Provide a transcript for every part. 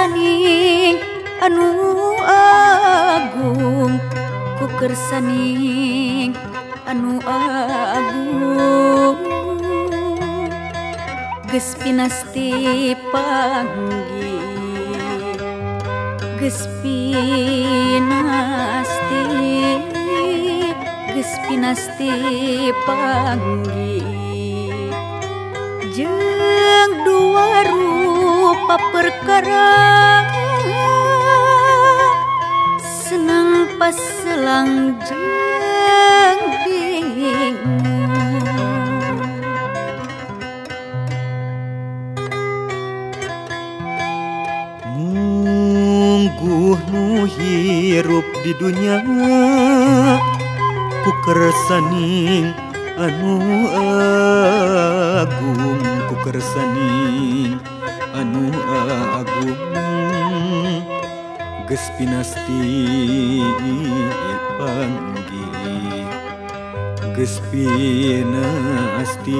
kersaning anu agung, ku kersaning anu agung. Geus pinasti panggih, geus pinasti, geus pinasti panggih. Jeung dua rupa perkara, senang paselang jeung bingung. Mungguh nu hirup di dunya ku kersaning anu agung, ku kersaning anu agung. Geus pinasti panggih, geus pinasti,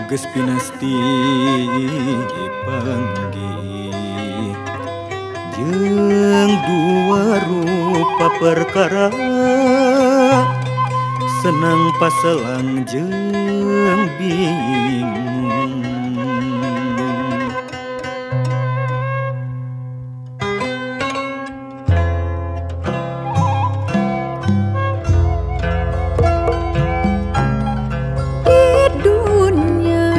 geus pinasti panggih. Jeung dua rupa perkara, senang paselang jeung bingung. Di dunia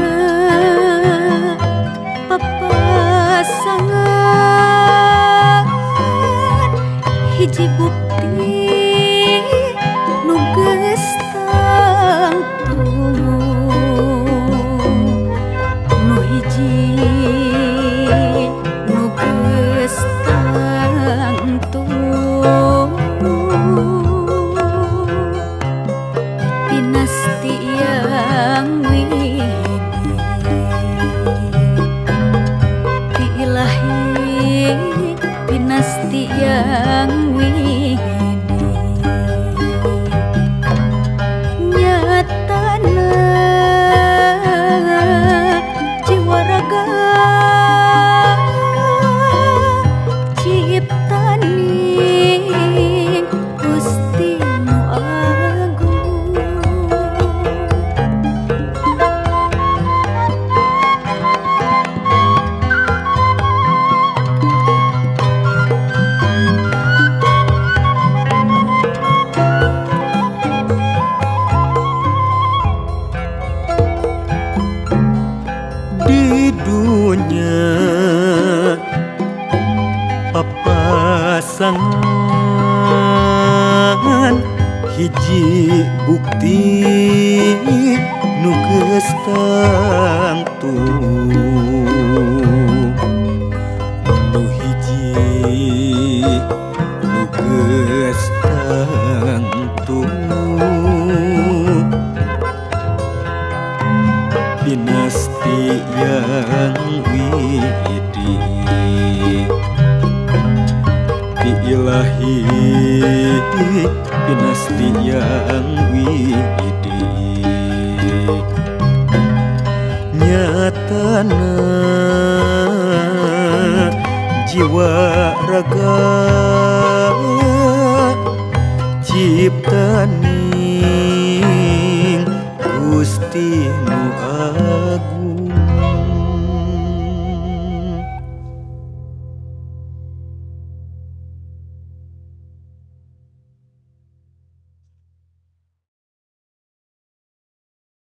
papasangan hiji bukti nu geus tangtu, nu hiji nu geus tangtu. Pinasti yang widi ti ilahi, pinasti yang widi. Nyatana jiwa raga ciptaning Gusti nu agung. Di dunia papasangan hiji bukti nu geus tangtu, nu hiji nu geus tangtu. Pinasti yang widi ti ilahi, pinasti yang widi. Nyatana jiwa raga ciptaning Gusti nu agung.